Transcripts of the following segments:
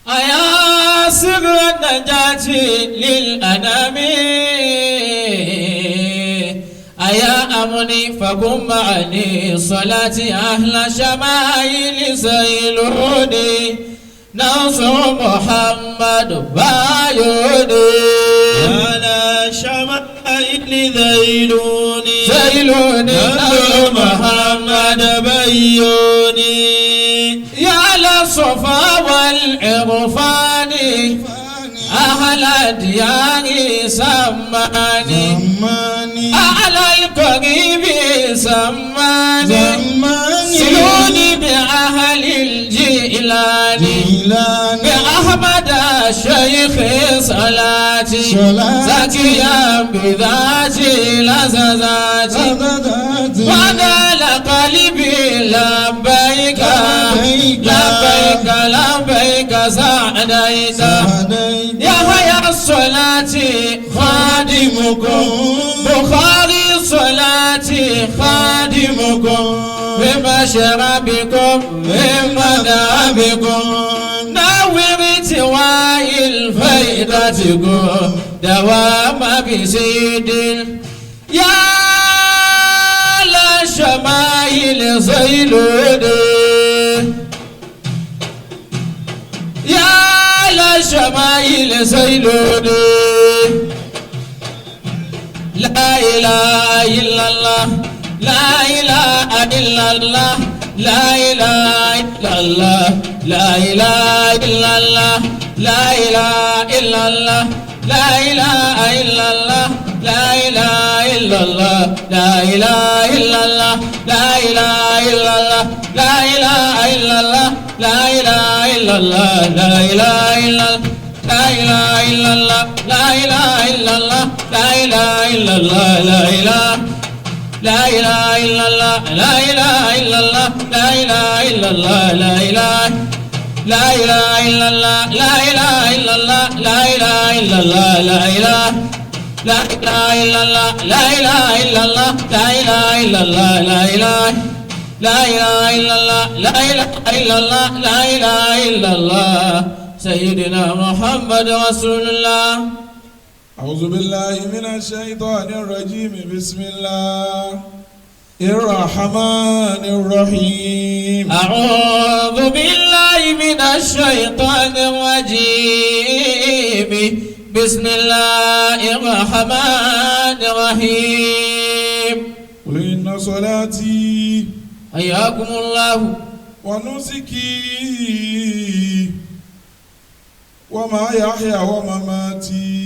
أيا سر النجاة للأنام أيا أمني فقم معني صلاة أهل شمائل سيلوني نصر محمد بايوني على شمائل ذيلوني سيلوني نصر محمد بيوني يا للصفا والعرفان أهل الديار سماني زماني أعلى القريب سماني زماني سلوني بأهل الجيلان جيلاني بأحمد الشيخ صلاتي صلاتي. زكيا بذاتي لزازاتي وأنا قلبي لبيك لبيك. لبيك لبيك سعديك يا هيا الصلاة خادمكم بخاري صلاتي خادمكم بمشربكم بمذهبكم نور تواي فائدتكم دوام بسيد يا لا شمائل زيلودي يا لا شمائل زيلودي لا إله إلا الله لا إله إلا الله لا إله إلا الله لا إله إلا الله لا إله إلا الله لا إله إلا الله لا إله إلا الله لا إله إلا الله لا إله إلا الله لا إله إلا الله لا إله إلا الله لا إله إلا الله لا إله إلا الله لا إله إلا الله لا إله إلا الله لا إله لا إله إلا الله لا إله إلا الله لا إله إلا الله لا إله لا إله إلا الله لا إله إلا الله لا إله إلا الله لا إله لا إله إلا الله لا إله إلا الله لا إله إلا الله لا إله لا إله إلا الله لا إله إلا الله لا إله إلا الله سيدنا محمد رسول الله. أعوذ بالله من الشيطان الرجيم بسم الله الرحمن الرحيم. أعوذ بالله من الشيطان الرجيم بسم الله الرحمن الرحيم. قل إن صلاتي حياكم الله ونسكي ومحياي ومماتي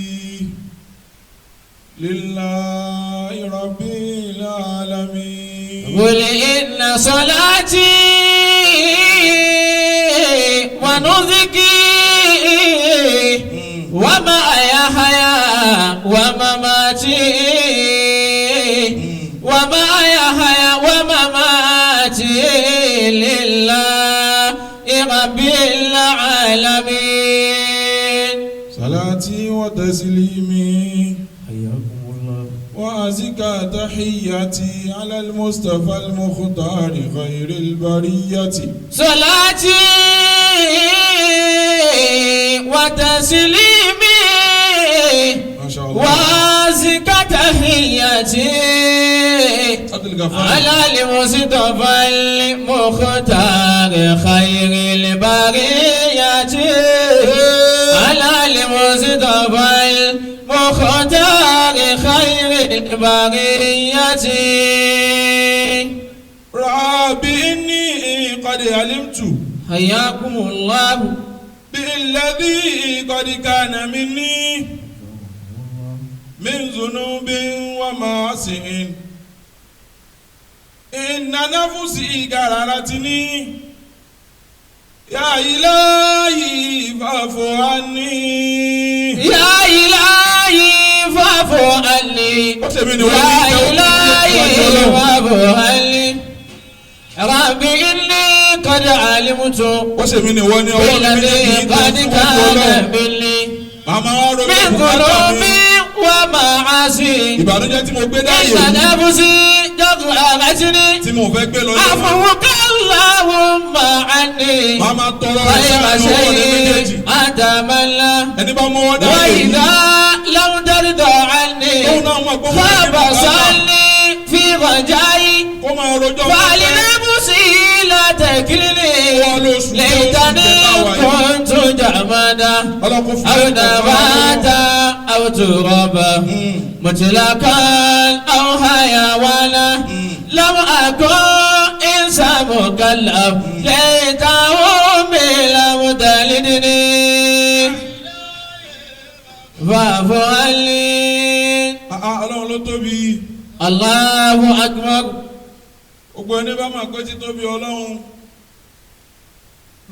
لله رب العالمين. قل إن صلاتي ونسكي ومحياي ومماتي ومحياي ومماتي لله رب العالمين. صلاتي وتسليمي حياكم الله وأزكى تحياتي على المصطفى المختار خير البرية. صلاتي وتسليمي ما شاء الله وأزكى تحياتي عبد الغفار على المصطفى المختار خير البرية على المصطفى المختار خير البرية. رب إني قد علمت حياكم الله بالذي قد كان مني من ذنوب ومعاصي إن نفسي غررتني يا إلهي فاعف عني. يا إلهي فاعف عني يا إلهي فاعف عني ربي إني قد علمت Ó ṣe mí ni wọ́n ní ọwọ́ mi بالذي méjèèjì قد tó كان Ọlọ́run. مني Màmá wa ro من bùkátà mi. ذنوب ومعاصي Ìbànújẹ́ tí mo gbé dáyé إن نفسي غررتني tí mo fẹ́ gbé lọ yẹn. عفوك اللهم عني Màmá tọrọ rẹ̀ خير sáà ní ọwọ́ rẹ̀ شيء méjèèjì. أتمنى Ẹni bá mọ́wọ́ dáyé yìí. وإذا لم ترضى عني Tóun náà mọ̀ pé wọ́n ní خاب bùkátà. صلي في رجائي Kó máa rojọ́ فلنفسي لا تكلني Wọ́n lóṣù tó ليتني oṣù kẹta wáyé. كنت جمدا Ọlọ́kùn fún أو ẹnì kọ̀ọ̀kan wa lọ́wọ́. نباتا أو ترابا مطلقا أو حيوانا لم أكن إنسان مكلف ليت أمي لم تلدني فاعف عني. Ah, ah, Ọlọ́run ló tóbi. الله أكبر. Gbogbo ẹni bá máa pé títóbi Ọlọ́run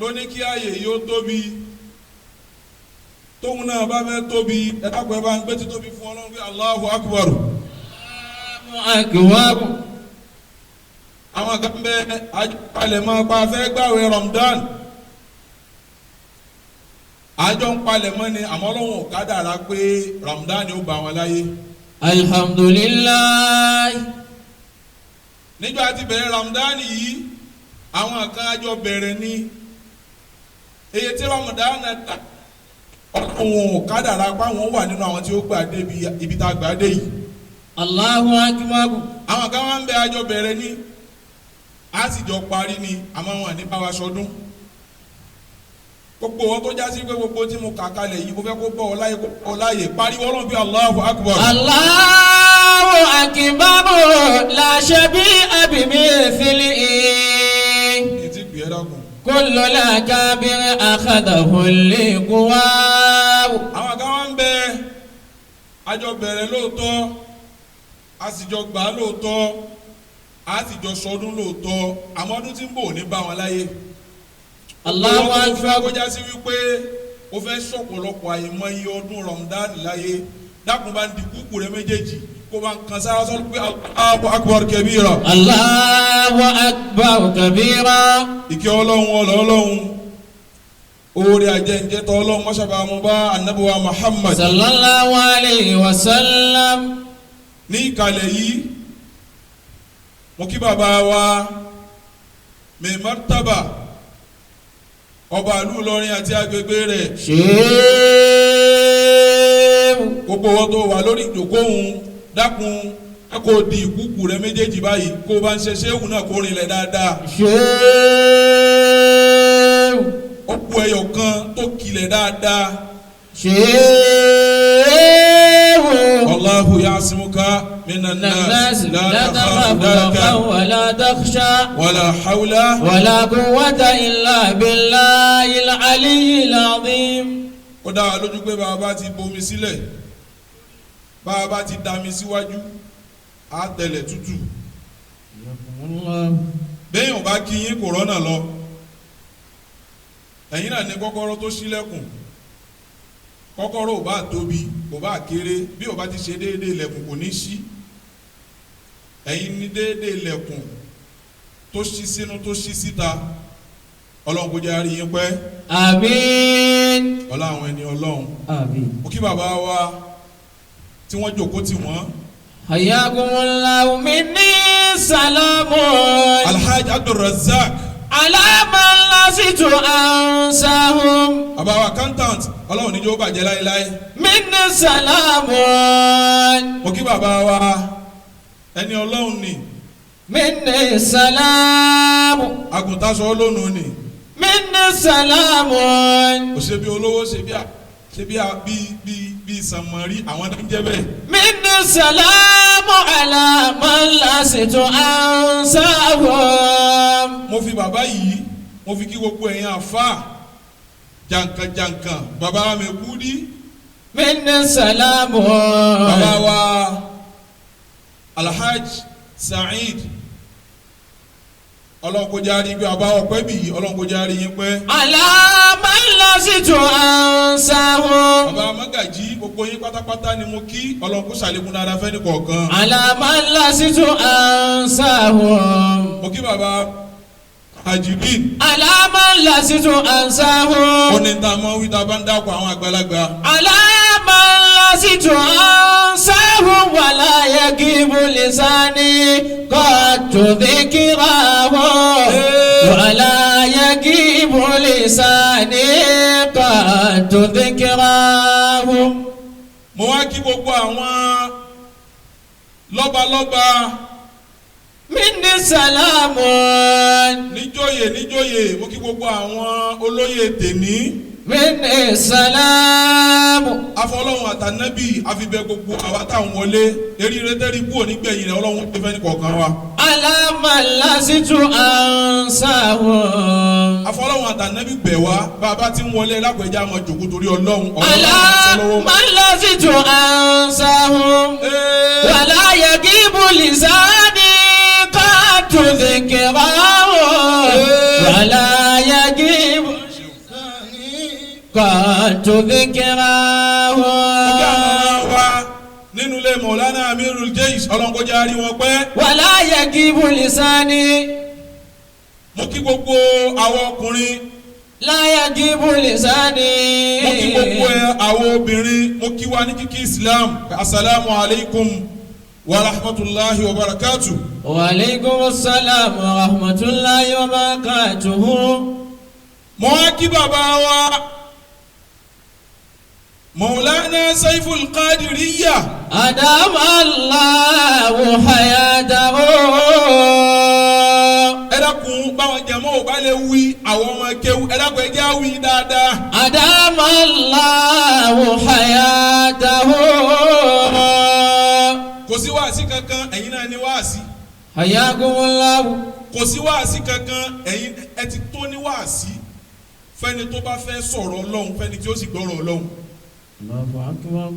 ló ní kí ààyè yìí ó tóbi. Tóun náà bá fẹ́ tóbi, ẹ dákun, ẹ bá ń gbé títóbi fún Ọlọ́run pé Allahu Akbar. أكبر. Àwọn kan bẹ àjọpalẹ̀mọ́ pa fẹ́ gbàwé Ramadan. Àjọ ń palẹ̀mọ́ ni, àmọ́ Ọlọ́run ò kádàrá pé Ramadan ó bá wọn láyé. الحمد لله. Nígbà tí bẹ̀rẹ̀ Ramadan yìí, àwọn kan àjọ bẹ̀rẹ̀ ni èyí tí Ramadan ta, Ọlọ́run ò kádàrá pé àwọn wà nínú àwọn tí ó gbà débi ibi tá a gbà dé yìí. الله أكبر. Àwọn kan wá ń bẹ, àjọ bẹ̀rẹ̀ ni, a sì jọ parí ni, àmọ́ wọn ní bá wa sọdún. Gbogbo wọn tó já sí pé gbogbo tí mo kà kalẹ̀ yìí, mo fẹ́ kó bọ̀ ọ láyé, kó bọ̀ ọ láyé, pariwo Ọlọ́run bí Allahu Akbar. الله أكبر لا شبيه بمثله. Ní ti gbìyànjú dákun. كل الأكابر أخذه اللقواء. Àwọn kan wá ń bẹ, àjọ bẹ̀rẹ̀ lóòótọ́, a sì jọ gbà á lóòótọ́, a sì jọ sọdún lóòótọ́, àmọ́ ọdún tí ń bọ̀ ò ní bá wọn láyé. الله Wọ́n tó fẹ́ أكبر. kó já sí wípé ó fẹ́ sọ̀pọ̀lọpọ̀ àìmọye ọdún Ramadan láyé, dákun, bá ń di kúkú rẹ méjèèjì, kó bá ń kan sára sọ pé Allahu Akbar kabira. الله أكبر كبيرا. Ìkẹ́ Ọlọ́run, ọlọ́ Ọlọ́run, oore àjẹǹjẹ tọ́ Ọlọ́run, mọ́ṣábà mo bá anabuwa Muhammad. صلى الله عليه وسلم. Ní ìkàlẹ̀ yìí, mo kí bàbá wa mai martaba ọba ìlú Ìlọrin àti agbègbè rẹ̀. شيخ. Gbogbo wọn tó wà lórí ìjókòó, dákun, ẹ kò di ìkúkù rẹ méjèèjì báyìí, kó o bá ń ṣe ṣéwù náà, kó rinlẹ̀ dáadáa. شيخ. Ó kú ẹyọ kan tó kilẹ̀ dáadáa. شيخ. Allahu ya'simuka minan nas. الناس la لا takhafu تخاف daraka دركا ولا تخشى wala hawla. ولا قوة إلا بالله العلي العظيم. Ó dá wa lójú pé bàbá ti bomi sílẹ̀, bàbá ti dami síwájú, á tẹlẹ̀ tútù. الله. Béèyàn bá kí yín, kò rọ́nà lọ. Ẹ̀yin náà ní kọ́kọ́rọ́ tó ṣílẹ̀kùn. Kọ́kọ́rọ́ ò bá tóbi, kò bá kéré, bí ò bá ti ṣe déédéé ilẹ̀kùn, kò ní ṣí. Ẹ̀yin ní déédéé ilẹ̀kùn tó ṣí sínú, tó ṣí síta. Ọlọ́run kò jẹ́ àárí yín pẹ́. آمين. Ọlá àwọn ẹni Ọlọ́run. آمين. Mo kí bàbá wa tí wọ́n jòkó tì wọ́n. حياكم الله، مني سلام. Alhaji Abdulrazak. على من لست أنساهم. Bàbá wa accountant, Ọlọ́run níjó bàjẹ́ láéláé. مني سلام. Mo kí bàbá wa, ẹni Ọlọ́run ni. مني سلام. Àgùntàṣọ lónìí ni. مني سلام. Kò ṣe bí olówó, ṣe bí a ṣe bí a bí bí bí sànmọ́rí àwọn tó ń jẹ́ bẹ́ẹ̀. مني سلام على من لست أنساهم. Mo fi bàbá yìí, mo fi kí gbogbo ẹ̀yin àfa jàǹkànjàǹkàn, bàbá mi kú dí. مني سلام. Bàbá wa Alhaj Saheed, Ọlọ́run kó járí pé bàbá ọpẹ́ bì í, Ọlọ́run kó járí yín pẹ́. على من لست أنساهم. Bàbá Magají, gbogbo yín pátápátá ni mo kí. Ọlọ́run kó ṣàlékún dáadáa fẹ́ ní kọ̀ọ̀kan. على من لست أنساهم. Mo kí bàbá Hajibin. على من لست Ó أنساهم. ní ta mọ́ wí tá a bá ń dákọ̀ àwọn àgbàlagbà. على من لست أنساهم ولا يجيب لساني قد ذكراه ولا يجيب لساني قد قد ذكراه. Mo wá kí gbogbo àwọn lọ́balọ́ba. مني سلام. Níjòyè níjòyè, mo kí gbogbo àwọn olóyè tèní. مني سلام. Afọlọ́hun àtànábì àfibẹ gbogbo àwa táwọn wọlé eríire tẹ́rí kú onígbẹ̀yìn rẹ̀, Ọlọ́run tó fẹ́ ní kọ̀ọ̀kan wa. على من لست أنساه. Afọlọ́hun àtànábì bẹ̀ wá, bá a bá ti ń wọlé lápẹjá mọ jòkó torí Ọlọ́run ọ̀rọ̀ على Ọlọ́run lọ́wọ́. من لست أنساه. Ee, ولا يجيب لساني قد ذكراه. ولا يجيب قد ذكراه. Ọ̀gá àwọn wa nínú ilé Mọ̀lánà Amirul Jais, ọlọ́nkọjá rí wọn pẹ́. ولا يجيب لساني. Mo kí gbogbo àwọn ọkùnrin. لا يجيب لساني. Mo kí gbogbo àwọn obìnrin, mo kí wa ní kíkí Islam, asalaamu alaykum wa rahmatulahi wa barakatu. وعليكم السلام ورحمة الله وبركاته. Mo wá kí bàbá wa Mọ̀lánà Saiful Qadiriyya. أدام الله حياته. Ẹ dákun, báwọn jẹmọ́ ò bá lè wí, àwọn ọmọ kéwú, ẹ dákun, ẹ jẹ́ á wí dáadáa. أدام الله حياته. Kò sí wáàsí kankan, ẹ̀yin náà ní wáàsí. حياكم الله. Kò sí wáàsí kankan, ẹ̀yin ẹ ti tó ní wáàsí fẹ́ni tó bá fẹ́ sọ̀rọ̀ Ọlọ́run, fẹ́ni tí ó sì gbọ́rọ̀ Ọlọ́run. الله أكبر.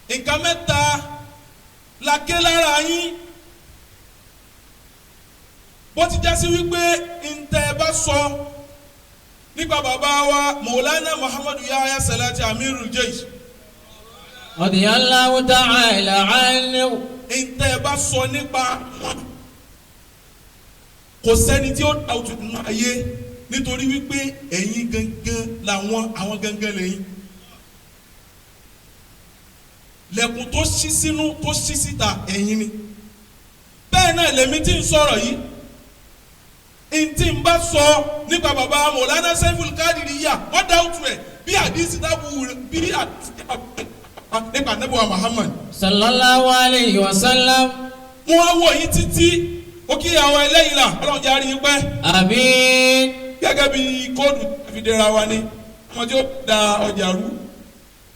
Nǹkan mẹ́ta la ké lára yín, bó ti já sí wípé ntẹ́ ẹ bá sọ nípa bàbá wa Mọ̀lánà Muhammadu Yahya Salati Amirul Jaish, رضي الله تعالى عنه، ntẹ́ ẹ bá sọ nípa wọn, kò sẹ́ni tí ó da òtún nínú ayé, nítorí wípé ẹ̀yin gangan làwọn, àwọn gangan lẹ́yìn lẹ̀kùn tó ṣí sínú tó ṣí síta, ẹ̀yin ni. Bẹ́ẹ̀ náà lèmi tí ń sọ̀rọ̀ yìí, ntí n bá sọ nípa bàbá Mọ̀lánà Saiful Qadiriyya, wọ́n dá òtún ẹ̀ bí àdìsí tábù bí àdìsí tábù nípa Ànábì wa Muhammad صلى الله عليه وسلم. Wọ́n á wọ̀ yín títí ó kí àwọn ẹlẹ́yìn là, Ọlọ́run jẹ́ àárín yín pẹ́. آمين. Gẹ́gẹ́ bí kóòdù fìdíra wa ni wọ́n tí ó da ọjà rú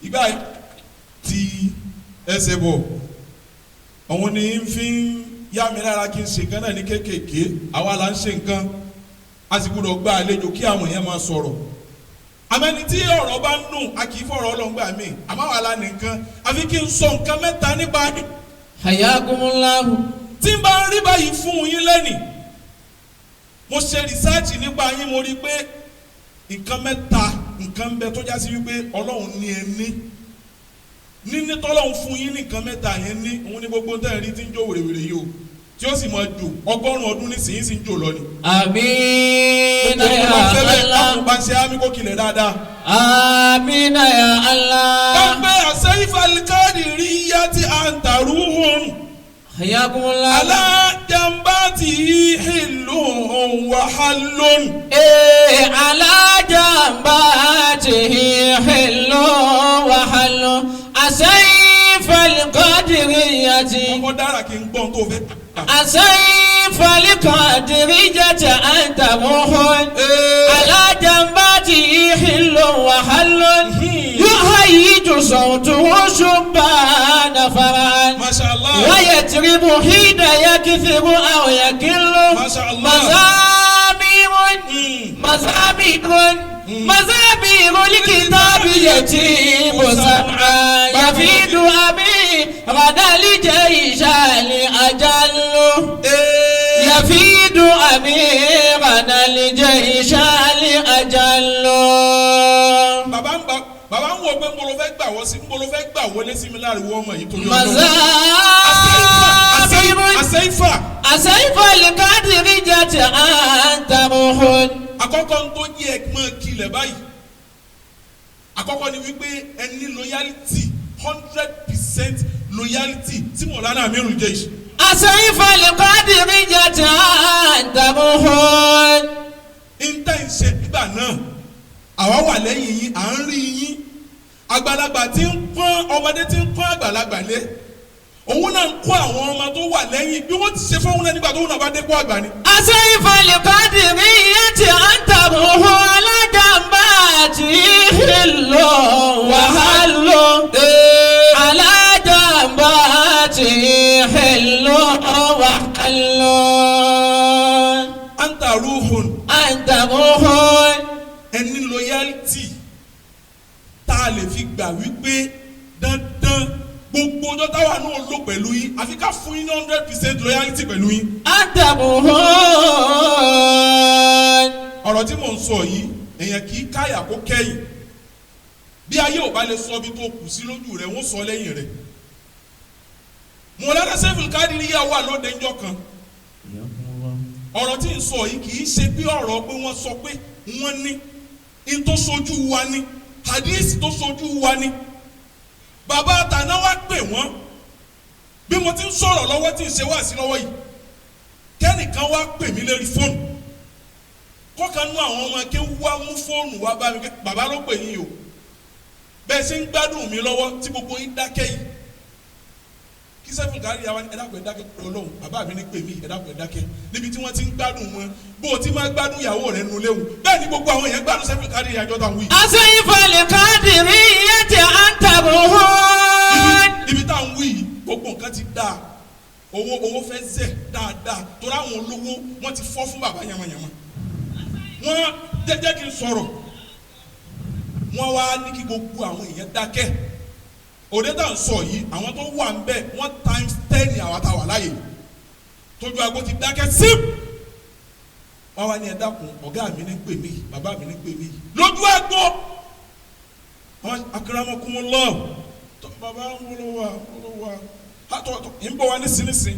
ìgbà tí ẹsẹ̀ bọ̀, òun ni ń fi ń yá mi lára kí n ṣe nǹkan náà ní kéékèèké. Àwa là ń ṣe nǹkan, a sì gbọ́dọ̀ gba àlejò kí àwọn èèyàn máa sọ̀rọ̀. Àmẹ́ni tí ọ̀rọ̀ bá ń dùn, a kì í fọ̀rọ̀ ọlọ́ngbà mi, àmọ́ àwa la nìkan àfi kí n sọ nǹkan mẹ́ta nípa حياكم الله. tí n bá ń rí báyìí fún yín lẹ́nìí. Mo ṣe rìsáàcì nípa yín, mo rí i pé nǹkan mẹ́ta, nǹkan ń bẹ tó já sí wípé Ọlọ́run ní ẹ ní níní tọ́lọ́run fún yín ní nǹkan mẹ́ta yẹn ní òun ní gbogbo tẹ́ ẹ̀ rí tí ń jó wèrèwèrè yìí o, tí ó sì máa jò 100 ọdún nísìnyí sì ń jò lọ ni. آمين. Gbogbo يا ọmọ fẹ́ bẹ́ẹ̀ الله. lákùn bá ń ṣe ámì kó kilẹ̀ dáadáa. آمين يا الله. Gbàgbé Saiful Qadiriyya tí à ń tàrú hùn. حياكم الله. على جنباته حل وحل. إيه، على جنباته حل وحل أسيف القادرية. Ọkọ dára kí n gbọ́n tó fẹ́. أسيف القادرية أنت روح على جنباته حل وحل يهيج صوته شبان فرعا ما شاء الله. ويترب حين يكثر أو يكل. ما شاء الله. مزامير مزامير مزامير الكتاب يتيب سمعا يفيد أبي غدا لجيش أجل يفيد أميرنا الجيش أجل. Bàbá ń bàbá ń wọ pé nbolo fẹ́ gbà wọ́ sí, nbolo fẹ́ gbà wọlé sí mi láàrin wọ́n ọmọ yìí torí Ọlọ́run. مزامير Àṣẹ́yìnfà. أسيف القادرية أنت روح. Àkọ́kọ́ ń tó yẹ ẹ mọ́ kilẹ̀ báyìí, àkọ́kọ́ ni wípé ẹ ní loyalty, 100% loyalty tí Mọ̀lánà Amirul Jaish. أسيف القادرية أنت روح. Níta ń ṣe nígbà náà Àwa wà lẹ́yìn yín, à ń rí yín. Àgbàlagbà tí ń pọ́n ọmọdé tí ń pọ́n àgbàlagbà lé, òun náà ń kó àwọn ọmọ tó wà lẹ́yìn bí wọ́n ti ṣe fóun náà nígbà tó náà bá dé kó àgbà ni. أسيف القادرية أن تروح على جنباته وهل على جنباته حل وحل anta ruhun أنت روح ẹni loyalty tá a lè fi gbà wípé dandan gbogbo ọjọ́ táwa náà lò pẹ̀lú yín àfi ká fún yín ní 100% loyalty pẹ̀lú yín. أنت روح Ọ̀rọ̀ tí mò ń sọ yìí, èèyàn kì í káyà kó kẹ́yìn. Bí ayé ò bá lè sọ ibi tó kù sí lójú rẹ̀, wọ́n sọ lẹ́yìn rẹ̀. Mọ̀lára Sẹ́fìlì Kádìríyà wà lóde ńjọ́ kan. Ọ̀rọ̀ tí ń sọ yìí kì í ṣe pé ọ̀rọ̀ pé wọ́n sọ pé wọ́n ní in tó sojú wa ni, hadith tó sojú wa ni. Bàbá àtàná wá pè wọ́n bí mo ti ń sọ̀rọ̀ lọ́wọ́ tí ń ṣe wá sí lọ́wọ́ yìí, kẹ́nìkan wá pè mí lórí fóònù, kọ́kan nú àwọn ọmọ ké wá mú fóònù wá bá mi pé bàbá ló pè yín o, bẹ́ẹ̀ ṣe ń gbádùn mi lọ́wọ́ tí gbogbo yín dákẹ́ yìí, kí sẹ́fún kárí àwa ẹ dákun ẹ dákẹ́ Ọlọ́run, bàbá mi ní pè mí, ẹ dákun ẹ dákẹ́. Níbi tí wọ́n ti ń gbádùn wọn, bó o ti máa gbádùn ìyàwó rẹ̀ nu léwu, bẹ́ẹ̀ ni gbogbo àwọn èèyàn gbádùn sẹ́fún kárí àjọ táwọn wí. أسيف القادرية أن تروح Ibi tá à ń wí yìí, gbogbo nǹkan ti dáa, owó fẹ́ zẹ̀ dáadáa, torí àwọn olówó wọ́n ti fọ́ fún bàbá yamayama. Wọ́n jẹ́jẹ́ kí n sọ̀rọ̀, wọ́n wá ní kí gbogbo àwọn èèyàn dákẹ́. Òde tá à ń sọ yìí, àwọn tó wà ń bẹ̀ wọ́n times 10 àwọn tá a wà láàyè, tójú agbo ti dákẹ́ síp. Wọ́n wá ní ẹ dákun, ọ̀gá mi ní pè mí, bàbá mi ní pè mí lójú agbo. Wọ́n akramakumullah, tọ́ bàbá ń wọlé wa wọlé wa tọ́ ń bọ̀ wá nísinsìnyí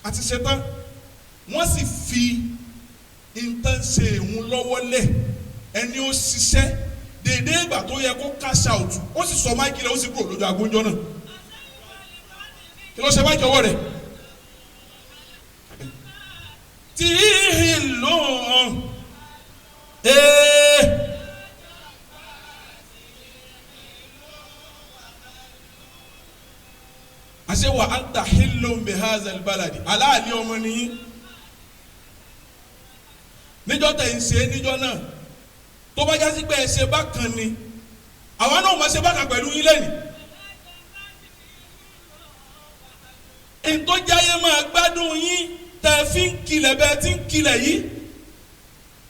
àti ṣetán. Wọ́n sì fi nǹkan ṣe òun lọ́wọ́ lẹ̀, ẹni ó ṣiṣẹ́ dèdè ìgbà tó yẹ kó cash out, ó sì sọ máìkì rẹ̀, ó sì kúrò lójú agbóúnjọ náà. Kí ló ṣe máìkì ọwọ́ rẹ̀? Tí ìlú àṣẹ wa anta hillun bihaza albaladi aláàlí ọmọ nìyí níjọ́ tẹ̀ ń ṣe níjọ́ náà, tó bá jásí pé ẹ ṣe bákan ni, àwa náà máa ṣe bákan pẹ̀lú yín lẹ́nu. Ntọ́jáyé máa gbádùn yín tẹ̀ fi ń kilẹ̀ bẹ́ẹ̀ tí ń kilẹ̀ yìí,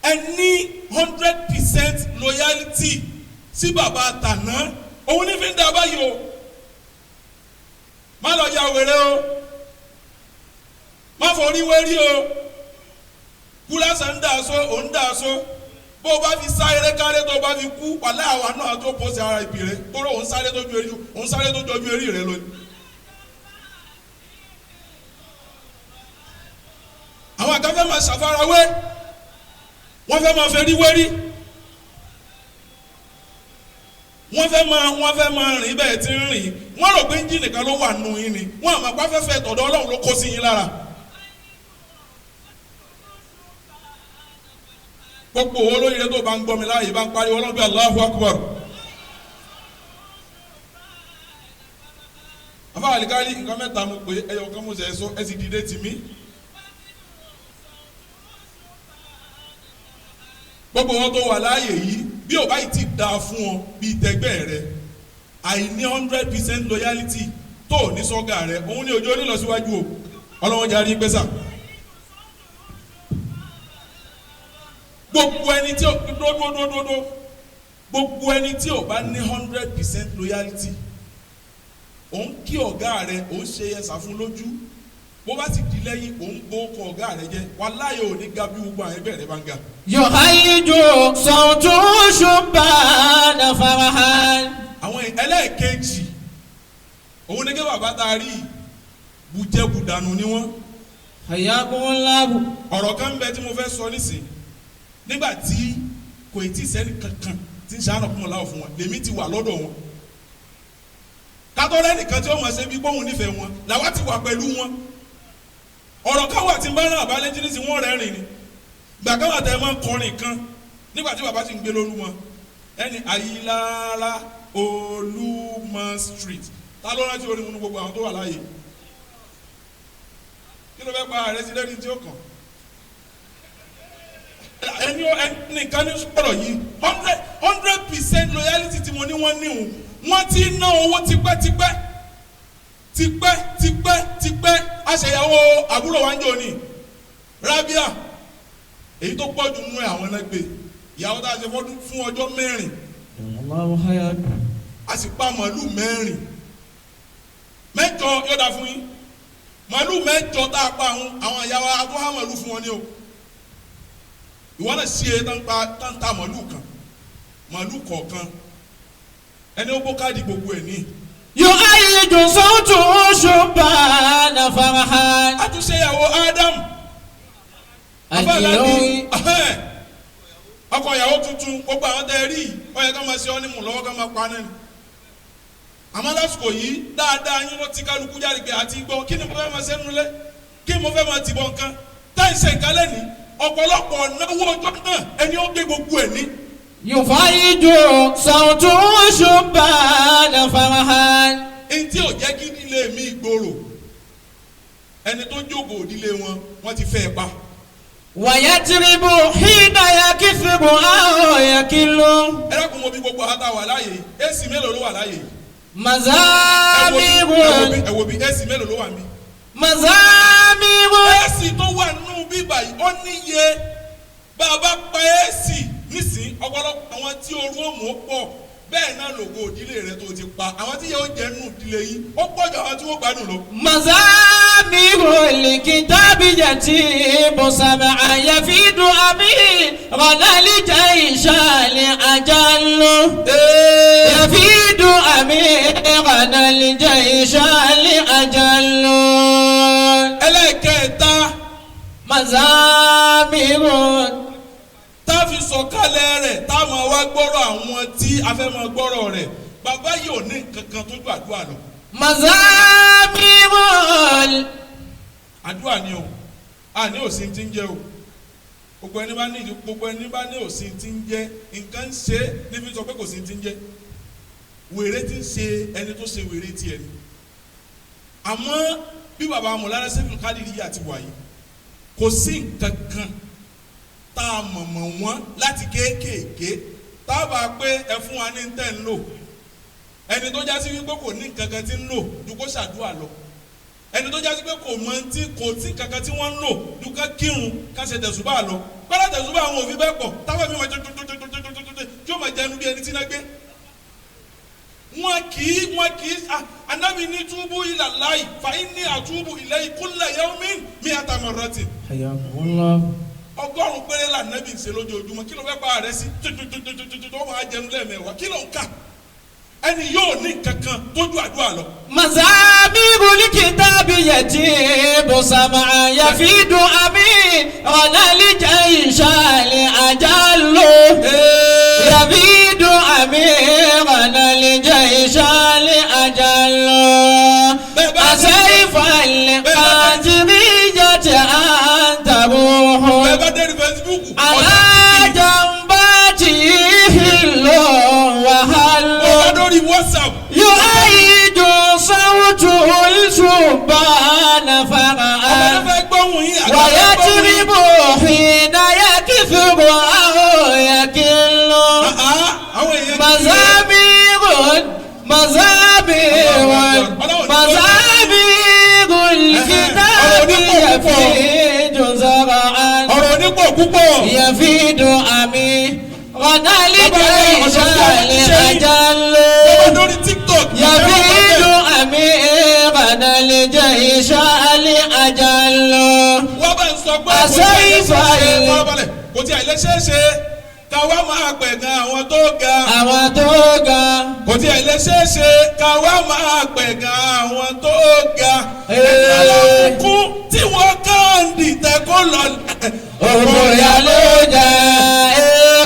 ẹ ní 100% loyalty sí bàbá àtàná, òun ní fi ń dá báyìí o. Má lọ ya wèrè o, má forí wérí o, kúlásà ń dà so, òun dà so. Bó o bá fi sáré káré tó o bá fi kú, wàhálà àwa náà tó pọ̀ sí ara ìbí rẹ, tóró òun sáré tó ju eré, òun sáré tó jọjú eré rẹ lónìí. Àwọn àga fẹ́ máa ṣàfarawé, wọ́n fẹ́ máa fẹ́rí wérí, wọ́n fẹ́ máa rìn bẹ́ẹ̀ tí ń rìn. Wọ́n rò pé ẹ́ńjìnì kan ló wà nù yín ni, wọ́n àmọ́ pàfẹ́fẹ́ tọ̀dọ̀ Ọlọ́run ló kó sí yín lára. Gbogbo owó lóyún tó bá ń gbọ́ mi láàyè bá ń pariwo Ọlọ́run bí Allahu Akbar. Afa alikali nǹkan mẹ́ta mo pè é, ẹyọ kan mo sẹ̀ sọ, ẹ sì dìde tì mí. Gbogbo wọn tó wà láàyè yìí, bí ò bá yìí ti dáa fún ọ bíi tẹgbẹ́ rẹ, àìní 100% loyalty tó ò ní sọ́gà rẹ, òun ní ojú onílọsíwájú o. Ọlọ́wọ́n jẹ́ àrí pẹ́sà. Gbogbo ẹni tí ó dódódódódó, gbogbo ẹni tí ò bá ní 100% loyalty, òun kí ọ̀gá rẹ, òun ṣe ẹ̀sà fún lójú, bó bá sì di lẹ́yìn òun gbó kọ ọ̀gá rẹ jẹ́, wàláhì ò ní ga bí gbogbo àwọn ẹgbẹ́ rẹ bá ń ga. يهيج صوت شبان فرحا. Àwọn ẹlẹ́ẹ̀kejì òun ní kí bàbá tá a rí bùjẹ́bùdànù ni wọ́n. حياكم الله. Ọ̀rọ̀ kan ń bẹ tí mo fẹ́ sọ nísìnyí, nígbà tí kò tí ì sẹ́ni kankan tí ń ṣàánú kún ọ̀la fún wọn, lèmi ti wà lọ́dọ̀ wọn. Kátọ́rẹ́ nìkan tí ó mọ̀ ṣe bí gbóhùn nífẹ̀ẹ́ wọn làwa ti wà pẹ̀lú wọn. Ọ̀rọ̀ kan wà tí ń bá rán àbálẹ́ jí ní sí wọ́n rẹ́rìn ni. Gbà kan wà tẹ́ ẹ máa ń kọrin kan nígbà tí bàbá sì ń gbé lóru wọn. Ẹni Ayílára Olúmọ Street. Ta ló rántí orin nínú gbogbo àwọn tó wà láàyè? Kí ló fẹ́ pa ààrẹ sí lẹ́ni tí ó kàn? Ẹni ẹnìkan ní sọ̀rọ̀ yìí, 100% loyalty tí mo ní wọ́n ní òun. Wọ́n ti ná owó tipẹ́tipẹ́ tipẹ́ tipẹ́ tipẹ́. Aṣèyàwó àbúrò wa ń jò ní Rabia, èyí tó pọ̀ jù nínú ẹ̀ àwọn ẹlẹ́gbẹ́ ìyàwó tá a ṣe fọ́dún fún ọjọ́ 4, a sì pa màálù 4 8 yóò dá fún yín. Màálù 8 tá a pa àwọn ìyàwó atúhà màálù fún wọn ni o. Ìwọ náà ṣe é tán ta màálù kan, màálù kọ̀ọ̀kan, ẹni ó bó káàdì gbogbo ẹ̀ ní. يؤيد صوته شبان فرحان. Àtúnṣe ìyàwó Adam afọlábí ọkọ ìyàwó tuntun, gbogbo àwọn tẹ rí ó yẹ ká máa ṣe ọ́ ní mú lọ́wọ́, ká máa pa náà ni. Àmọ́ lásìkò yìí dáadáa yín ló ti kálukú jáde pé àti gbọ́ kí ni mo fẹ́ máa ṣe nulẹ̀, kí ni mo fẹ́ máa tìbọ̀ nǹkan tá ìṣe nǹkan lẹ́ni ọ̀pọ̀lọpọ̀ náwó ọjọ́ náà ẹni ó gbé gbogbo ẹ̀ ní. يفيد صوته شبان فرحان. Ntí ò jẹ́ kí nílé mi gbòòrò, ẹni tó jókòó òdílé wọn wọ́n ti fẹ́ ẹ pa. ويترب حين يكثر أو يكل. Ẹ dákun, mo bí gbogbo àwọn tá a wà láàyè yìí, AC mélòó ló wà láàyè yìí? مزامير. Ẹ wo bí AC mélòó ló wà mí? مزامير. AC tó wà nínú bíbà yìí ó níye bá a bá pa AC nísìn, ọ̀pọ̀lọpọ̀ àwọn tí orú òmù ó pọ̀ bẹ́ẹ̀ náà lògo òdílé rẹ tó ti pa, àwọn tí yóò jẹ́ nù ìdílé yìí ó pọ̀ jù àwọn tí wọ́n gbádùn lọ. مزامير الكتاب يتيب سبعا يفيد أميرنا الجيش الأجل. يفيد أميرنا الجيش الأجل. Ẹlẹ́ẹ̀kẹta. مزامير. Tá a fi sọ̀kalẹ̀ rẹ̀, tá a máa wá gbọ́rọ̀ àwọn tí a fẹ́ máa gbọ́rọ̀ rẹ̀, bàbá yìí ò ní nǹkan kan tó ju àdúrà lọ. مزامير. Àdúrà ni o, a ní òsín tí ń jẹ o. Gbogbo ẹni bá ní gbogbo ẹni bá ní òsín tí ń jẹ nǹkan ń ṣe níbi sọ pé kò sí tí ń jẹ, wèrè tí ń ṣe ẹni tó ṣe wèrè tiẹ̀ ni. Àmọ́ bí bàbá Mọ̀lára Sẹ́fù Kádìrí yìí àti wàyí, kò sí nǹkan kan tá a mọ̀mọ̀ wọ́n láti kéékèèké tá a bá pé ẹ fún wa ní tẹ́ ń lò, ẹni tó já sí wípé kò ní nǹkan kan tí ń lò ju kó ṣàdúrà lọ, ẹni tó já sí pé kò mọ tí kò tí kankan tí wọ́n ń lò ju ká kírun ká ṣe tẹ̀sùbà lọ, kọ́lá tẹ̀sùbà àwọn òfin bẹ́ẹ̀ pọ̀ táwọn mi máa tó tó tó tó tó tó tó tí ó máa jẹnu bí ẹni tí náà gbé. Wọn kì í Ànábì ní túbú ila Allahi fa inni àtúbù ilayhi kulla yawmin mi'ata marratin. 100 péré là Ànábì ń ṣe lójoojúmọ́, kí ló fẹ́ pa rẹ sí tó máa jẹnu lẹ́ẹ̀mẹ́wàá, kí ló ń kà? Ẹni yóò ní kankan tójú àdúrà lọ. مزامير الكتاب يتيب سمعا يفيد أميرنا الجيش الأجل. يفيد أميرنا الجيش الأجل. أسيف القادرية أنت روح. Bẹ́ẹ̀ bá dé ní Facebook. على جنباته وهل. Bẹ́ẹ̀ bá dórí WhatsApp. يؤيد صوته الشبان فرعا. Ọmọdé fẹ́ gbóhùn yín, àgbà fẹ́ gbóhùn yín. ويترب حين يكثر أو يكل. Àwọn èèyàn مزامير مزامير مزامير الكتاب يفيد زرعا. Ọ̀rọ̀ onípò púpọ̀. يفيد أميرنا الجيش الأجل. Bẹ́ẹ̀ bá dórí TikTok. يفيد أميرنا الجيش الأجل. Wọ́n bá ń sọ pé kò tí àìlè ṣeéṣe, farabalẹ̀, kò tí àìlè ṣeéṣe ká wá máa pẹ̀gàn àwọn tó ga. Àwọn tó ga. Kò tí àìlè ṣeéṣe ká wá máa pẹ̀gàn àwọn tó ga. Ẹ̀ka tí wọ́n kàn dìtẹ̀ kó lọ. Òbòyà ló jẹ́,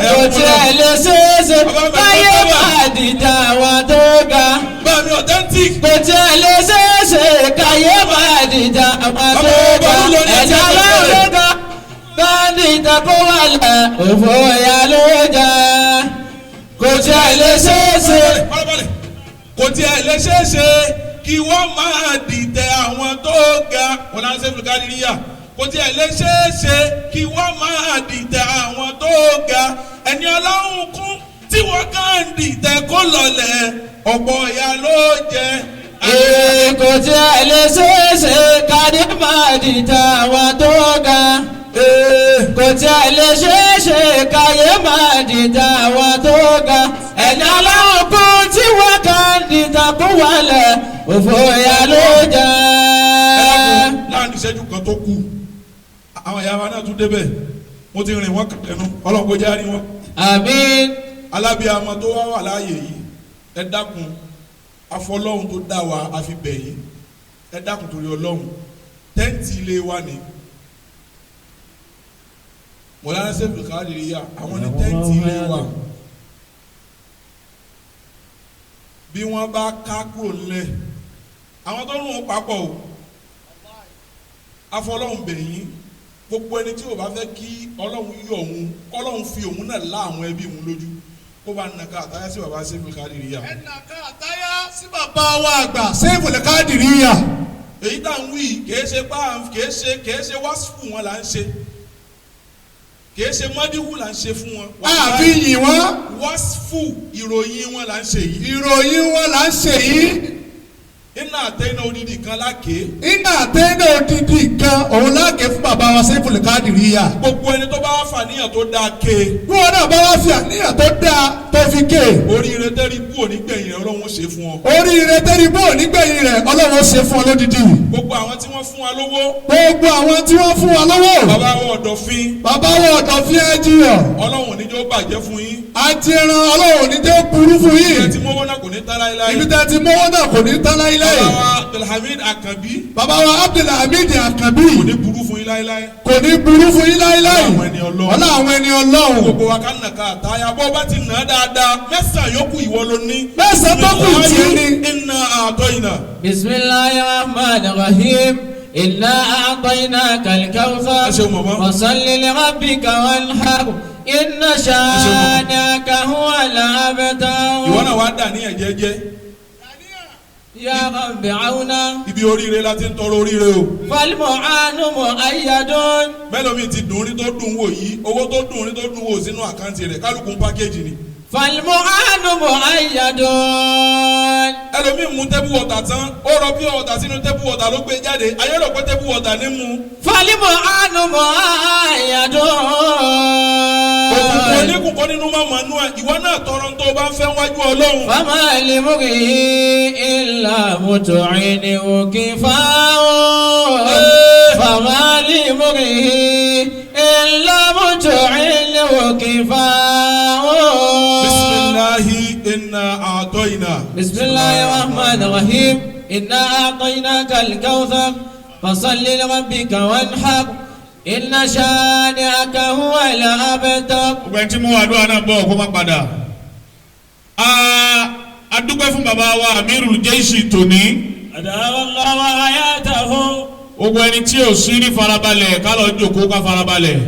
kò tí àìlè ṣeéṣe káyé máa dìtẹ̀ àwọn tó ga. Báàmì authentic. Kò tí àìlè ṣeéṣe káyé máa dìtẹ̀ àwọn tó ga. Ẹ̀dá ló ga bá dìtẹ̀ kó wà lẹ̀, òbòyà ló jẹ́. Kò tiẹ̀ lè ṣeéṣe. Farabalẹ̀. Kò tiẹ̀ lè ṣeéṣe kí wọ́n máa dìtẹ̀ àwọn tó ga. Wọn náà ṣe fúlùkárìíyà. Kò tiẹ̀ lè ṣeéṣe kí wọ́n máa dìtẹ̀ àwọn tó ga. Ẹni ọlọ́run kún tí wọ́n kàn ń dìtẹ̀ kó lọlẹ̀ ọ̀pọ̀ ìyà ló jẹ. Ee, kò tiẹ̀ lè ṣeéṣe kárí máa dìtẹ̀ àwọn tó ga. Kò tiẹ̀ lè ṣeéṣe káyé máa dìtẹ̀ àwọn tó ga. Ẹni ọlọ́run kún tí wọ́n kàn ń dìtẹ̀ kó wọlé òfò ìyà ló jẹ. Láàrin ìṣẹ́jú kan tó kù, àwọn ìyá wa náà tún débẹ̀. Mo ti rìn wọ́n kẹnu, ọlọ́run kò jẹ́ àárín wọn. Àmín. Alábíàmọ tó wá wà láàyè yìí, ẹ dákun, afọlọ́hun tó dá wa àfi bẹ̀ yín, ẹ dákun torí ọlọ́hun, tẹ́ǹtì ilé wa ni Mọ̀lánà Sẹ́fù Kádìríyà, àwọn ní tẹ́ǹtì ilé wa. Bí wọ́n bá ká kúrò nílẹ̀, àwọn tó ń rún papọ̀ o, afọlọ́hun bẹ̀ yín, gbogbo ẹni tí o bá fẹ́ kí ọlọ́hun yọ òun, kọ́lọ́hun fi òun náà lá àwọn ẹbí òun lójú, kó bá nàka àtàyà sí baba Sẹ́fù Kádìríyà. Ẹ nàka àtáyá sí bàbá wa àgbà Sẹ́fù Kádìríyà. Èyí tá à ń wí kìí ṣe pa kìí ṣe wáṣífù wọn là ń ṣe, kìí ṣe mọ́díwù là ń ṣe fún wọn. Àfi yìn wọ́n. Wáṣífù ìròyìn wọn là ń ṣe yìí. Ìròyìn wọn là ń ṣe yìí. Iná àtẹná odidi kan lákè. Iná àtẹ́nà odidi kan òun láàkè fún bàbá wa Sẹ́fù Kádìríyà. Gbogbo ẹni tó bá wá fàníyàn tó dáa ké. Bí wọn náà bá wá fi àníyàn tó dáa tó fi ké. Oríire tẹ́rí kú òní gbẹ̀yìn rẹ̀ ọlọ́run ó ṣe fún ọ. Oríire tẹ́rí bó nígbẹ̀yìn rẹ̀ ọlọ́run ó ṣe fún ọ lódidi. Gbogbo àwọn tí wọ́n fún wa lówó. Gbogbo àwọn tí wọ́n fún wa lọ́wọ́. Bàbá wa Ọ̀dọ̀fin. Bàbá wa Ọ̀dọ̀fin ẹ̀jìyàn. Ọlọ́run ò ní jẹ́ ó bàjẹ́ fún yín. Àti ẹran ọlọ́run ò ní jẹ́ ó burú fún Ibi yín. tẹ́ ti mówó náà kò ní tán láéláé. Ibi tẹ́ ti mówó náà kò ní tán láéláé. Bàbá wa Abdulhamid Akanbi. Bàbá wa Abdulhamid Akanbi. Kò ní burú fún yín láéláé. Kò ní burú fún yín láéláé. Ọlá àwọn ẹni Ọlọ́run. Ọlá àwọn ẹni Ọlọ́run. Gbogbo wa ká nàka àtàyà bọ́ bá ti nà á dáadáa mẹ́sàn-án yòókù ìwọ ló ní. Mẹ́sàn-án tó kù tí ní. Iná àtọ́ iná. Bismillahir Rahmanir Rahim. Inna a'tainaka al-kawthar. Ẹ ṣeun màmá. Fasalli li rabbika wanhar. Inna shani'aka huwal abtar. Ìwọ náà wàá dà níyàn jẹ́jẹ́. Ya Rabbi auna. Ibi oríire la ti ń tọrọ oríire o. Falmu'anu mu'ayyadun. Mẹ́lòmíì ti dùn ní tó dùn wò yìí, owó tó dùn ní tó dùn wò sínú àkáǹtì rẹ̀, kálukú ń pákéjì ni. Falmu'anu mu'ayyadun. Ẹlòmíì mú tébù wọ̀tà tán, ó rọ pure water sínú tébù wọ̀tà ló gbé jáde, ayé rò pé tébù wọ̀tà ní mu. Falmu'anu mu'ayyadun. Òkùnkùn oníkùnkùn nínú mọ̀mọ́ nú ẹ̀, ìwọ náà tọrọ tó o bá ń fẹ́ wájú Ọlọ́run. Fama limughi illa mut'inu kifa'u. Fama limughi illa mut'inu kifa'u. Bisimilahi inna a'tayna. Bismillahir Rahmanir Rahim. Inna a'tainaka al-kawthar. Fasalli li rabbika wanhar. Inna shani'aka huwal abtar. Gbogbo ẹni tí mú àdúrà náà bọ̀ kó má padà. A dúpẹ́ fún bàbá wa Amirul Jaishi tòní. Adamallahu hayatahu. Gbogbo ẹni tí ò sí ní farabalẹ̀ ká lọ jókòó ká farabalẹ̀.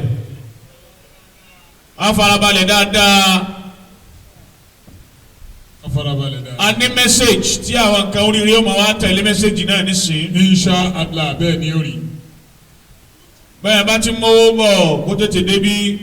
Á farabalẹ̀ dáadáa. Farabalẹ̀ dáadáa. A ní message tí àwọn kan oríire ó máa wá tẹ̀lé message náà nísìnyí. Insha Allah bẹ́ẹ̀ ni ó rí. Bẹ́ẹ̀ bá ti mówó bọ̀ kó tètè débí.